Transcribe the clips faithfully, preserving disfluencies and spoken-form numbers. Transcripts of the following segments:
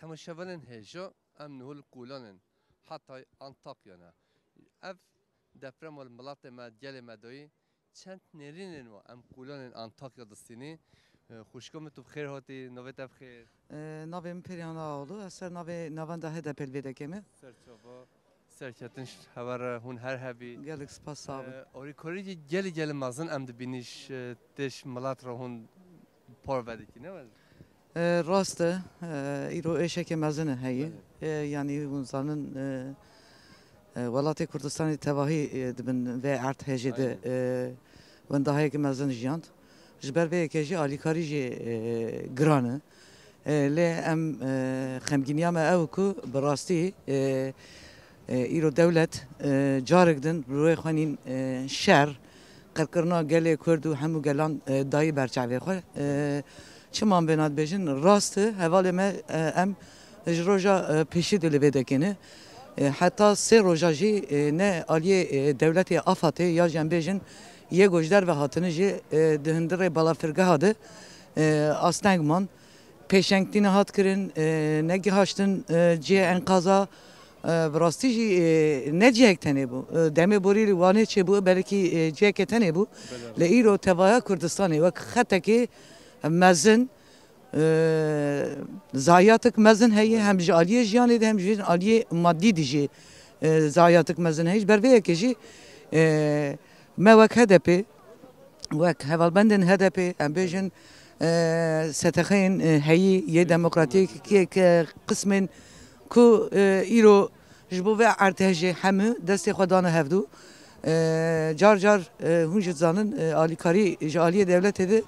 Temaşevanên hêja, em niho li Kolanên Hatay Antakya ne. Ev deprema li miletê me, gelê me dayî, çend nêrînên wa em Kolanên Antakya distînî. E, xwişka min, tu bi xêr hatî, navê te bi xêr? E, navê min Perihan Ağoğlu, ez ser navê navenda H D P li vê dekê me. Serçava, serketin ji hewa re, hûn her hebî. Gelek spas, sağ olun. E, alîkarî gelî gelî mezin em dibînî ji, tê ji milet re hûn parve dikî, ne wele? E, rast e, e, îro êşeke mezin e heye. Belê. E, yanî hûn zanin, e, e, welatê Kurdistanê tevahî, e, di bin vê erdhejê de, Aynen. e, wendahiyeke mezin jiyand. Ji ber vê yekê jî alîkarî jî, e, giran e. E, lê em, e, xemgîniya me ew ku bi rastî, e, e, îro dewlet, e, carek din rûyê xwe nîn, e, şer, qirkirina gelê Kurd û hemû gelan, e, dayî ber çavê xwe. E, çima em vêna dibêjin? Rast e, hevalê me, e, em ji roja, e, pêşî de li vê dekê ne. E, heta sê roja jî, e, ne aliyê, e, dewletê AFADê ya jî em bêjin yê ku ji derve hatine jî, e, di hundirê balafirgeha de, e, asteng man. Pêşengtî nehat kirin, e, negihaştin, e, cihê enqaza. E, bi rastî jî, e, ne cihek tenê bû. E, demê borî li Wanê çêbû, belkî, e, cihekê tenê bû. Belê. Lê îro tevaya Kurdistanê wek xetekê mezin, e, zayiyatek mezin heye, hem ji aliyê jiyanê de hem ji aliyê madî de jî, e, zayiyatek mezin heye. Ji ber vê yekê jî, e, me wek H D P, wek hevalbendên H D P, em bêjin, e, S T X'ên, e, heyî yê demokratîk, ke, ke qismên ku, e, îro ji bo vê erdhejê hemû destê xwe dane hevdû. E, car car, e, hûn jî dizanin, e, alîkarî ji aliyê dewletê de,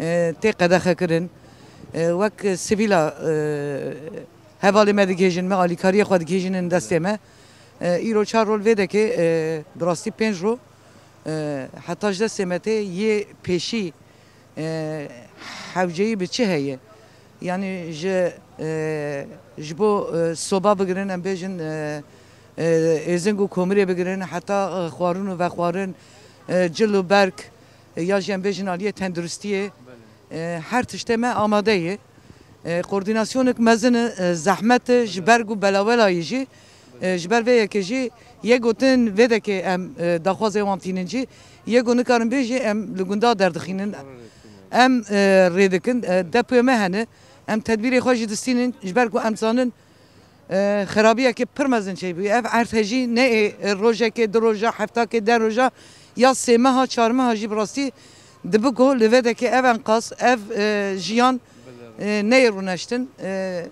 e, tê qedexekirin. E, wek sivîla, e, hevalê me digihêjin, me alîkariyê xwe digihêjinin destê me. E, îro çar rol vê dekê, e, bi rastî pênc ro, e, heta ji destê me tê yê pêşî, e, hewceyî bi çi heye? Yanî ji, e, ji bo, e, soba bigirin, em bêjin, e, e, êzing û komirê bigirin, heta, e, xwarin û vexwarin, e, cil û berg, e, ya jî em bêjin aliyê tenduristiyê, e, her tiştê me amade ye. E, koordînasyonek mezin e, e, zehmet e, ji berg û belawelayê jî, e, ji ber vê yekê jî yê gotin vê dekê em, e, daxwazê wan tînin jî, yê got nikarin bê jî em li gunda derdixînin. Em, e, rê dikin, e, depoyê me hene, em tedbîrê xwe jî distînin, ji ber ku em zanin, e, xerabiyekê pir mezin çêbûye. Ev erdhejî ne ê, e, rojekê, du roja, heftakê, deh roja ya sê meha, çar meha jî bi rastî dibe ku li vê dekê ev enqaz, ev, e, jiyan, e, neyê rûneştin. E,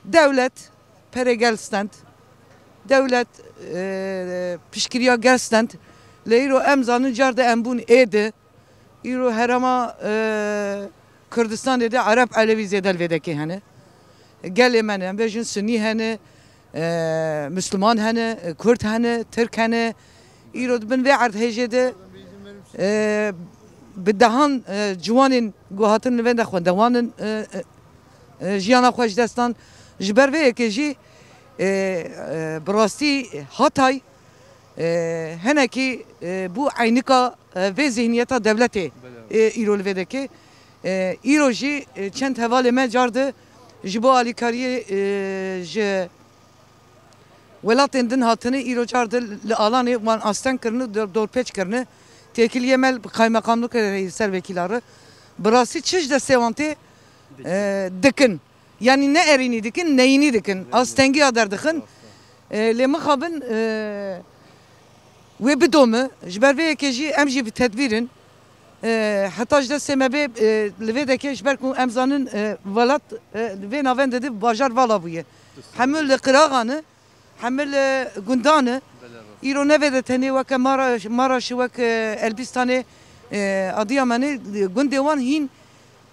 dewlet perê gel stend. Dewlet, e, piştgiriya gel stend. Lê îro em zanin car de em bûn ê di. Îro herêma, e, Kurdistanê de Ereb Elewî zêde li vê dekê hene. Gelê me ne, em bêjin Sunî hene, e, Misliman hene, e, Kurd hene, Tirk hene. Îro di bin vê erdhejê de, e, bi dehan, e, ciwanên ku hatin li vê de xwendewan in, e, e, e, jiyana xwe ji dest dan. Ji ber vê yekê jî, e, e, bi rastî Hatay, e, hinekî, e, bû eynika, e, vê zihniyeta dewletê, e, îro li vê dekê. E, îro jî, e, çend hevalê me car di ji bo alîkariyê, e, ji welatên din hatine, îro car di li alanê wan asteng kirine, dor-, dorpêç kirine. Têkiliyê me li qaymeqamlike re, ser vekîla re. Bi rastî çi ji destê wan tê, e, dikin. Yanî ne erînî dikin, neyînî dikin. Astengiya derdixin. E, lê mixabin, e, wê bidome. Ji ber vê yekê jî em jî bi tedbîr in. E, heta ji destê me bê, e, li vê dekê, ji ber ku em zanin, e, welat, e, li vê navendê de bajar vala bûye. Hemû li qiraxan e, hemû li gundan e. Îro ne vê de tenê weke Maraş, Maraş wek, e, Elbîstanê, e, Adiyamanê, gundê wan hîn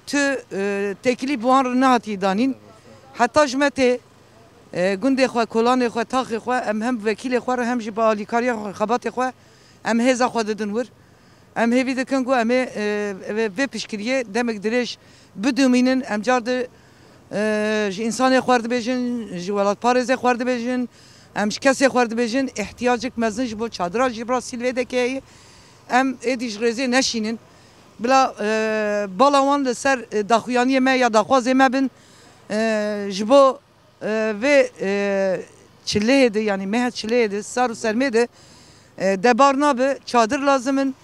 tu, e, têkilî bi wan re nehatî danîn. Heta ji me tê, e, gundê xwe, kolanê xwe, taxê xwe, em hem bi vekîlê xwe re hem jî bi alîkariya xwe, xebatê xwe, em hêza xwe didin wir. Em hêvî dikin ku em ê, e, vê, vê piştgiriyê demek dirêj bidomînin. Em car di, e, ji însanê xwe re dibêjin, ji welatparêzê xwe re dibêjin, em ji kesê xwe re dibêjin, îhtiyacek mezin ji bo çadira jî bi rastî li vê dekê heye. Em êdî ji rêzê neşînin. Bila, e, bala wan li ser, e, daxuyaniyê me ya daxwazê me bin, e, ji bo E, vê e, çilehê de, yanî meha çilehê de, sar û sermê de e, debar nabe, çadir lazim in.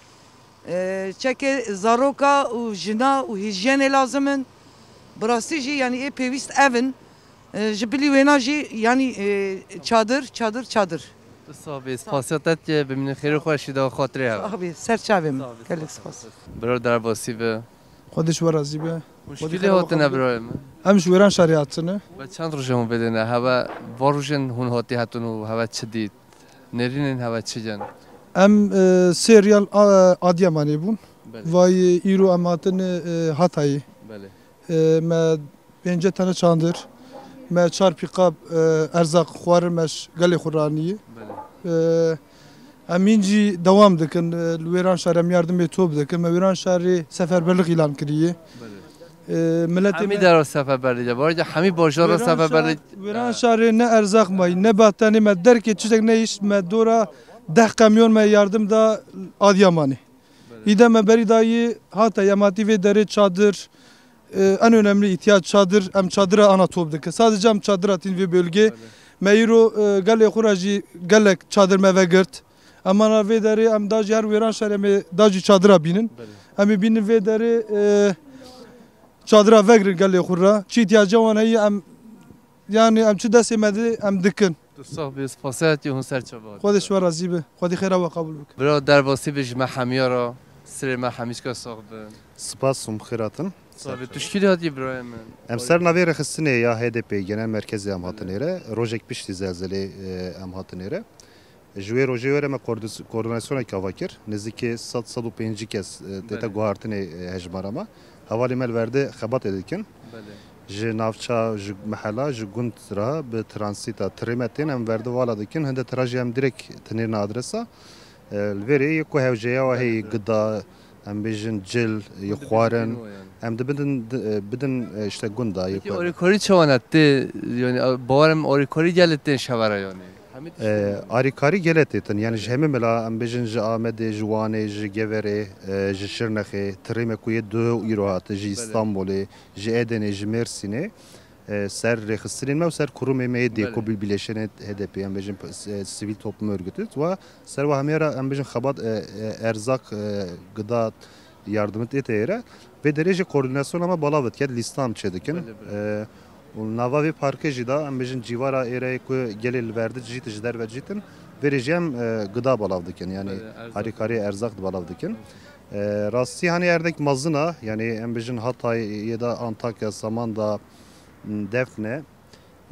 E, çekê zaroka û jina û hîjyenê lazim in. Bi rastî jî, yanî ê pêwîst ev in. E, ji bilî wêna jî, yanî e, çadir, çadir, çadir. Tu sax bî, spasiya te dike, bimînin xêr û xweşî de xatirê hev. Sax bî, ser çavê min. Gelek spas. Biro derbasî be. Xwedê ji we razî be. Hûn ji kî lê hatine birayê min? Em ji Wêran şarê hatine. Be çend roj e hûn vê dê ne? Heve va rojên hûn hatî hetin û heve çi dît? Nêrînên heve çi yên? Em e, sê riyal a- Adiyamanê bûn. Belê. Vay îro em hatine e, Hatayê. Belê. E, me pêncî tane çandir, me çar pîqab e, erzaq xwarin me ji gelê xwe ranî. Belê. E, Em hîn jî dewam dikin, e, li Wêran şar em yardimê top dikin. Me Wêran şarê seferberlik îlan kiriye. Belê. E, miletê Hemî me dera seferberlik e. Barca hemî bajara Wêran şar, seferberlik. Wêran şarê ne erzaq mayî, ne batanê me derkê tiştek nehişt, me dora deh kamyon me yardim da Adiyamanê. Belê. Îde me berî dayî hate, em hatî vê derê çadir, e, en önemli ihtiyaç çadir, em çadira ana top dikin. Sadece em çadira tîn vê bölgê. Belê. Me îro e, gelê xwe re jî gelek çadir me vegirt. Em ana vê derê em da jî her Wêran şerê em ê da jî çadira bînin. Belê. Em ê bînin vê derê e, çadira vegirin gelê xwe re. Çi ihtiyaca wan heye em, yani em çi destê me de em dikin. Tu sax bî, spasiya te hûn ser çava. Xwedê ji we razî be. Xwedê xêra we qebûl bike. Bira derbasî be ji me hemiya re. Sirê me hemîçka sax bin. Spas û bi xêr hatin. Sax bî. Tu ji kî hatî birayê min? Em ser navê rêxistinê ya H D P genel merkezê em hatin êre. Rojek piştî zelzelê e, em hatin êre. Ji wê rojê were me koordis- koordinasyoneke ava kir. Nêzîkî sed, sed û pêncî kes e, tête Belê. guhartinê e, hejmara me. Hevalê me li verde xebatê dikin. Belê. Ji navça, ji mehela, ji gund re bi transîta tirê me tên em verde vala dikin. Hinde tira jî em direk tinêrine adresa. E, li vê rê yê ku hewceya we heye Belê. gida, em bêjin cil, yê Hûn dibin xwarin. Bidin o yani. Em dibidin, di- e, bidin e, işte gunda yê Peki ku. Alîkarî çawa ne tê, yani bawer im alîkarî gelê tên şevera yani. Hemî tişt E, tê. Alîkarî gelê tê tin, yani ji hemî mila, em bêjin ji Amedê, ji Wanê, ji Geverê, e, ji Şirnexê, tirê me ku yê duh îro hate, ji Belê. Îstanbulê, ji Edenê, ji Mêrsînê, e, ser rêxistinên me û ser kurumê me yê dê Belê. ku bi- bileşenê H D P, em bêjin e, sivîl toplum örgütü, wa ser wa hemê re em bêjin xebat e, e, erzak e, gida yardimit ê teyre. Vê derê jî koordinasyona me balav diket, lîstan çêdikin. Belê, belê. E, û nava vê parkê jî da, em bêjin cîvara êreyê ku gelê li ver dijît, ji derve dijîtin, vê rê jî em e, gida balav dikin, yani Belê, erzaq. harîkarê erzaq balav dikin. E, rastî hani erdek mazina, yani em bêjin Hatay, yê da Antakya, Samanda, m, Defne,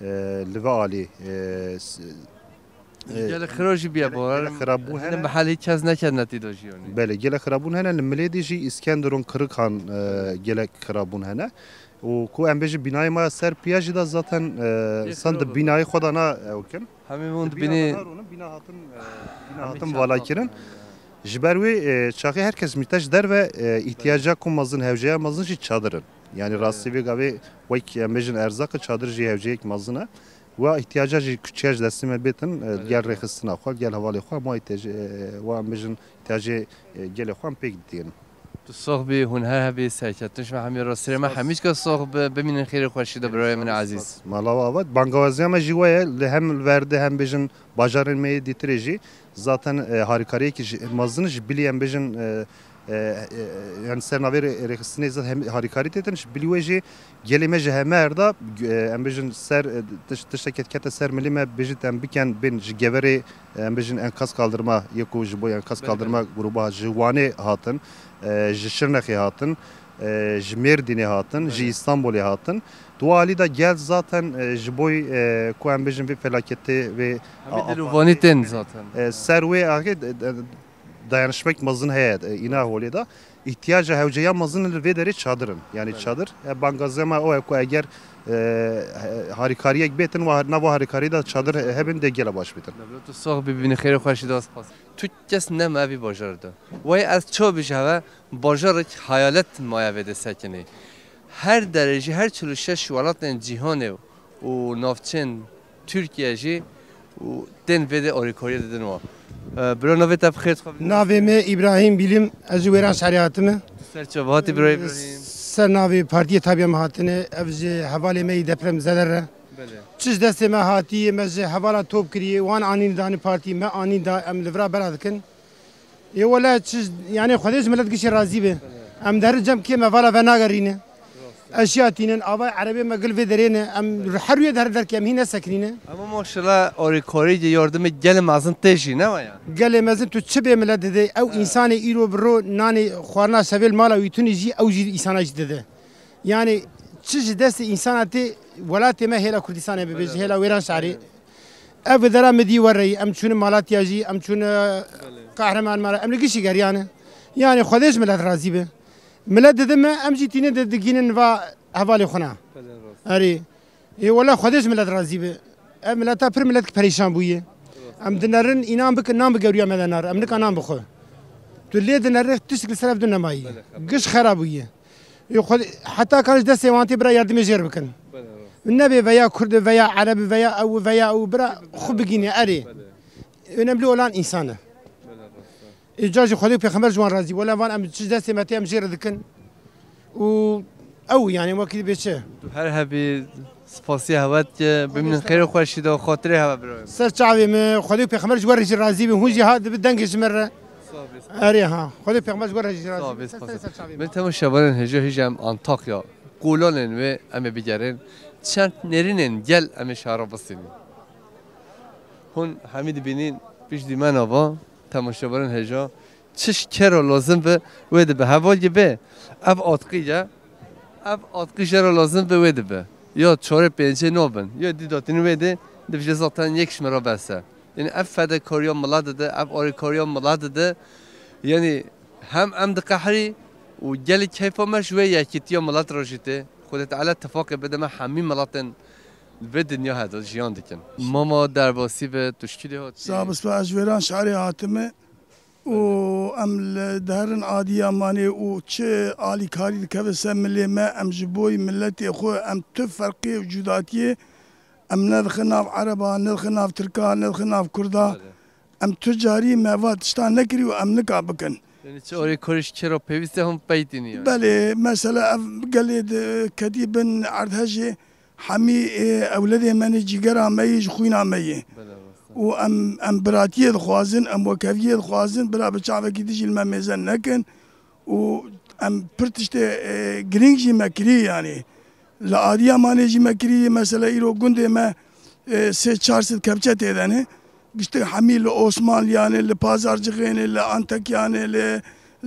e, li ve alî, e, s- Gelek xira jî biye, gelek, bawer gelek im, xirabûn hene. Mehelî kes neketine tî de jî yani. Belê, gelek xirabûn hene, li Milêdî jî Îskenderun Kirikan, e, gelek xirabûn hene. Û ku em bêjin bînayê me ya ser piya jî de zaten, e, Yê insan di xirab bînayê xwe de na ew kin. Hemî hûn Di bîna dibînî. de narûnin, bîna hatin, e, bîna Hemî hatin çax vala hatin kirin. yani. Ji ber wê, e, çaxê her kes mîte ji derve, e, ihtiyaca ku mezin, hewceya mezin jî çadir in. Yani Belê. rastî vê gavê wek em bêjin erzaq çadir jî hewceyek mezin e. Wa ihtiyaca jî kuçiya ji destê me bêtin, e, Belê. gel rêxistina xwe, gel hevalê xwe, ma ihtiyacê, e, wa em bêjin ihtiyacê, e, gelê xwe em pêk dîtin. Tu sax bî, hûn her hebî serketin, ji me hemî re sirê me Spas. hemîçka sax bi, bimînin xêrê xweşî de birayê min Spas, ezîz. spas. Mala we ava. Bangawaziya me jî we ye, li hem li ver de hem bêjin bajarên me yê dîtirê jî zaten, e, harîkariyekî ji mezin ji bilî em bêjin, e, e, e, yani ser navê rê-, rêxistinê zat hem harîkarî têtin, ji bilî wê jî gelê me ji heme erda, e, em bêjin ser, e, tiş-, tiştekê kete ser milê me bêjit em biken bên ji Geverê, e, em bêjin enkaz kaldırma, yê ku ji bo enkaz Belê, kaldırma belê. gruba ji Wanê hatin, e, ji Şirnexê hatin, e, ji Mêrdînê hatin, ji Belê. Îstanbulê hatin. Di wa alî de gel zaten, e, ji bo, e, ku em bêjin vê felaketê, vê Hemî a-, dil û afatê, vanî tên zaten. e, ser wê axê, e, e, dayanışmek mezin heye, e, îna holê de. Îhtiyaca hewceya mezin li vê derê çadir in. Yani Belê. çadir, e, bangaziya me o ye ku eger, e, he-, harîkariyek bêtin, wa, nava harîkariyê de çadir he-, hebin dê gele baş bêtin. Dewlet tu sax bibînî, xêrê xweşî de spas. Tu kes ne me vî bajar de. Wey ez çawa bijî heve, bajarek hayalet maye vê de sekinî. Her derê jî, her çil û şeş welatên cîhanê û navçên Tirkiye jî û tên vê de alîkariyê didin wan. E, bira navê te bi xêr dixwim. Navê me Îbrahîm Bîlim, ez ji Wêran şerê hatime. Ser çava hatî bira Îbrahîm? Ser navê partiyê tabiya me hatine, ev ji hevalê me yî deprem zeder re. Çi ji destê me hatî, me ji hevala top kiriye, wan anîn danî partî, me anîn da, em li vira bela dikin. Ê wele çi, yanî Xwedê ji milet gişê razî be. Em derin cem kê me vala venagerîne. Eşya tînin, avay erebê me gil vê derê ne. Em her rûyê de her derkê em hî nesekinîne. Ama maşallah, orîkorî yardimê gelê mezin tê jî, ne waya? Gelê mezin tu çi bê milet dide? Ew, he, însanê îro bi ro nanê xwarina şevê li mala wî tunî jî, ew jî însana jî dide. Yanî çi ji destê însana tê, welatê me hêla Kurdistanê bibe, ji hêla Wêranşarê. Ev bi dera min dî wereyî, em çûne Malatya jî, em çûne Qehreman Mara, em li gişî geriyane. Yanî Xwedê ji milet razî be. Milet dide me, em jî tînin di-, digînin va hevalê xwe na. Erê. Ê wele Xwedê ji milet razî be. Ev mileta pir milet ki perîşan bûye. Em dinerin înan bikin, nan bi gewriya me de nar. Em nika nan bixwe. Tu lê dinere tiştik li ser ev du nemayî. Giş xera bûye. Ê xwe heta kan ji destê wan tê bira yardimê jêr bikin. Nebê veya Kurd, veya Ereb, veya ew, veya ew bira xwe bigîne erê. Önemli olan insan e. Ê ca jî Xwedê û Pêxember ji wan razî. Wela van em çi destê me tê em jê re dikin. Û ew yani wekî bê çi? Tu her hebî spasiya hewe dike, bimînin xêr û xweşî de xatirê hewe biro. Ser çavê min, Xwedê û Pêxember ji we re jî razî bin. Hûn jî ha dibi dengê ji min re. Erê ha. Xwedê Pêxember ji we re jî razî bin. Ser, ser, ser çavê min. Min temaşevanên hêja hêja em Antakya, kolanên wê em ê bigerin. Çend nêrînên gel em ê şara bisînin. Hûn hemî dibînin pişt dîmena va, temaşevanên hêja. Çi ji kero lazim bi wê dibe. Heval gi bê. Ev atqî ye. Ev atqî jê re lazim bi wê dibe. Ya çarê pêncê nabin. Ya dî datînin wê dê dibije zaten yek ji min re bes e. Yani ev fedekariya milet dide, ev arêkariya milet dide. Yani hem em diqehrî û gelî keyfa me ji wê yekîtiya milet re jî tê. Xwedê Teala tifaqê bide me hemî miletên li vê dinya hede jiyan dikin. Mama derbasî be, tu ji kî dê hatî? Sabispa ez ji Wêranşarê hatime. Û em li diherin Adiyamanê û çi alîkarî dikeve ser milê me, em ji bo yî miletê xwe, em tu ferqê û cudatiyê, em nedixin nav Ereba, nedixin nav Tirka, nedixin nav Kurda. Belê. Em tu carî me va tişta nekirî û em nika bikin. Yani çi orê korî ji kê re pêwîst e hûn peytînî yani? Belê, mesela ev gelê di ketî bin erdhejê, Hemî, e, ewledê me ne, cîgera me yê, ji xwîna me yê. Belê, rast e. Û em, em biratiyê dixwazin, em wekeviyê dixwazin, bira bi çavekî din jî li me mêze nekin. Û em pir tiştê, e, girîng jî me kirî, yanî. Li Adiyamanê jî me kirî, mesela îro gundê me, e, sê çar sed kepçe tê de ne. Giştik hemî li Osmanliyanê, li Pazarcixênê, li Antakyanê, li,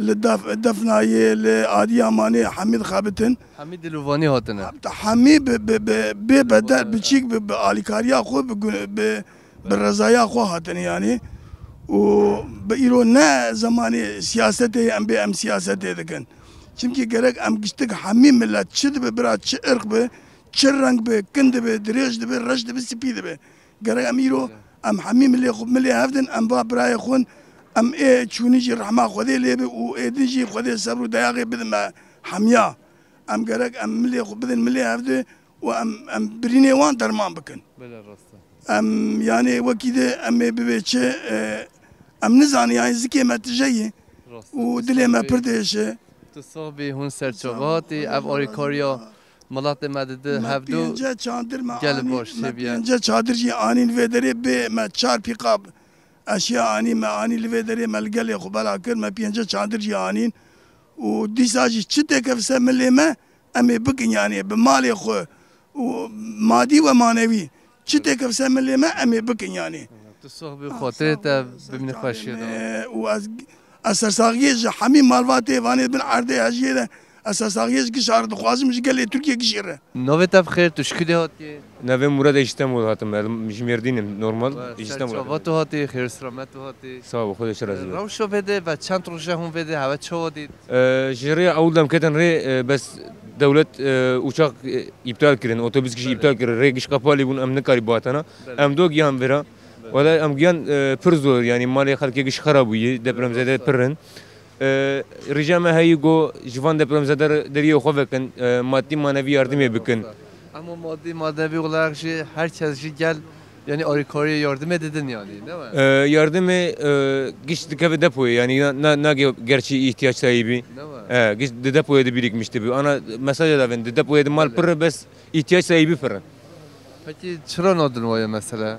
li Def-, Defnayê, li Adiyamanê hemî dixebitin. Hemî dilovanî hatine. Hemî bi, bi, bi, bê bedel, biçîk bi, bi alîkariya xwe, bi gun-, bi, bi rezaya xwe hatine yanî. Û bi îro ne zemanê siyasetê em bê em siyasetê dikin. Çimkî gerek em giştik hemî milet çi dibe bira, çi irq bi, çi reng bi, kin dibe, dirêj dibe, reş dibe, spî dibe. Gerek em îro, em hemî milê xwe, milê hev din, em va birayê xwe in, em ê çûnî jî rehma Xwedê lê be û ê din jî Xwedê sebr û dayaxê bide me hemiya. Em gerek em milê xwe bidin milê hev de û em, em birînê wan derman bikin. Belê, rast e. Em, yanê wekî de em ê bibê çi, e, em nizanin, yanî zikê me tije ye û dilê me pir diêşe. Tu sax bî, hûn serçava hatî, ev alîkariya miletê me dide, hevdu pênce çadir me gel anîn, baş me hêviye. Pênce çadir jî anîn vê derê bê me çar pîqab eşya anî, me anî li vê derê me li gelê xwe bela kir, me pênce çadir jî anîn. Û dîsa jî çi têkeve ser milê me, em ê bikin, yanî bi malê xwe û madî we manewî çi têkeve ser milê me, em ê bikin, yanî. Tu sox bî, xatirê te bimîne xweşiyê de. Û ez, ez sersaxiyê ji hemî malbatê vanê bin erdê hejiyê de, ez sersaxiyê ji gişa re dixwazim, ji gelê Tirkiyê gişî re. Navê te bi xêr, tu ji kî dê hatî? Navê Murat, ez ji Îstanbul hatim, ez ji Mêrdîn im, normal, ji Îstanbul hatim. Serçava tu hatî, xêr û selamet tu hatî. Sağ ol, Xwedê ji te razî be. Rewşa vê de ve çend roj e hûn vê de hewe çawa dît? E, ji rêya ewil dem ketin rê, e, bes dewlet, e, uçak, e, îptal kirin, otobûs giş îptal kirin, rê giş qepalî bûn, em nikarî bihatana. Belê. Em do giyan vira. Belê. Wele em giyan, e, pir zor, yanî malê xelkê giş xera bûyî, depremzede pir in. E, rîca me heyî go ji van depremzede re deriyê xwe vekin, e, madî manevî yardimê bikin. Ama madî manevî olarak jî her kes jî gel, yanî alîkariyê yardimê didin yanî, ne mi? E, yardimê, e, giş dikeve depoyê, yanî na, na, nagê gerçî îhtiyaç sahîbî. Ne mi? E, giş di depoyê de birikmiş dibi. Ana mesaj davên, di depoyê de mal pir e, bes îhtiyaç sahîbî pir e. Peki çira nadin waya mesela?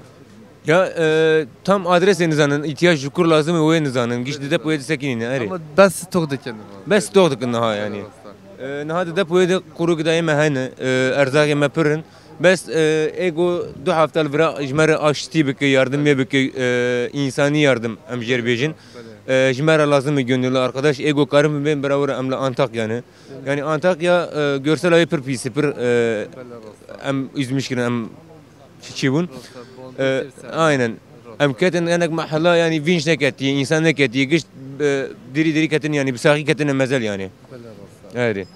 Ya, e, tam adresê nizanin, ihtiyaç ji kur lazim e wê nizanin. Giş dide wê disekinîne, erê. Ama bes tok dikin. Bes tok dikin niha yani. E, niha dide wê de kuru gidayê me hene, e, erzaqê me pir in. Bes, e, ê go du hefte li vira ji me re aştî bike, yardim me bike, e, însanî yardim em jê re bêjin. E, ji me re lazim e gönüllü arkadaş. Ê go karin bibên bira were em li Antakya ne. Yani Antakya, e, görsel ayı pir pîs e, pir, e, em üzmüş kirin, em çi çi bûn. E, aynen. Em ketin enek mahalla yani vinç neketiye, insan neketiye, giş, e, diri diri ketin yani, bi saxî ketine mezel yani. Erê.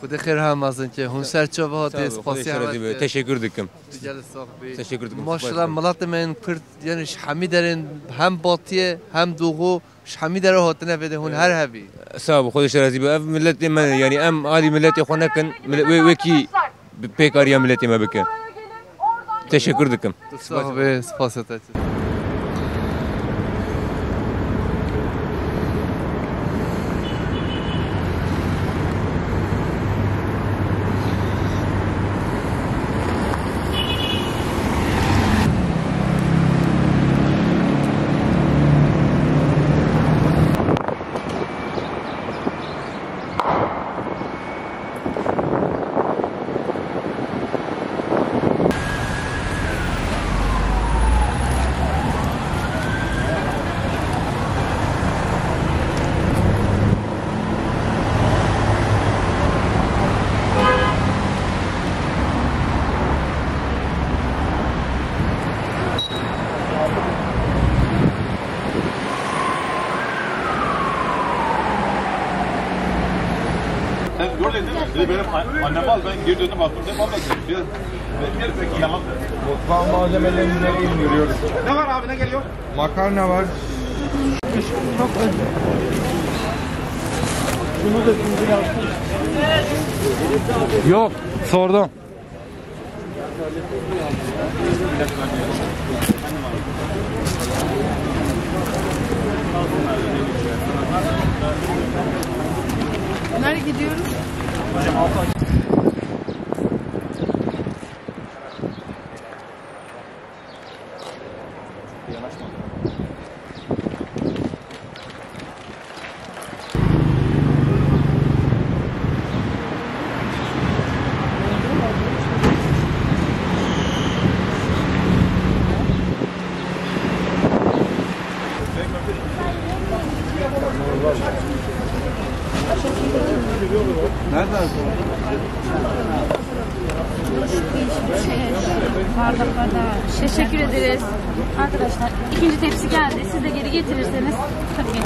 Xwedê xêr ha mezin ke. Hûn ser çava hatê, spasiya. Teşekkür dikim. Teşekkür dikim. Maşallah, miletê me yên Kurd, yani ji hemî derên hem batiye hem doğu, ji hemî dere hatine vê de hûn her hevî. Sağ ol, Xwedê ji razî be. Ev miletê me, yani em alî miletê xwe nekin, mile-, wê, wekî bi pêkariya miletê me bike. Teşekkür dikim. Sağ ol, spas. Sen gördün değil mi? Bir de benim an-, annem al, ben geri döndüm, baktım, dedim, "Al bakayım, biraz, biraz, biraz yalan." Mutfağın malzemelerini nereye indiriyoruz? Ne var abi, ne geliyor? Makarna var. Yok, sordum. Nereye gidiyoruz? Teşekkür ederiz. Arkadaşlar, ikinci tepsi geldi. Siz de geri getirirseniz. Tabii, getiririm.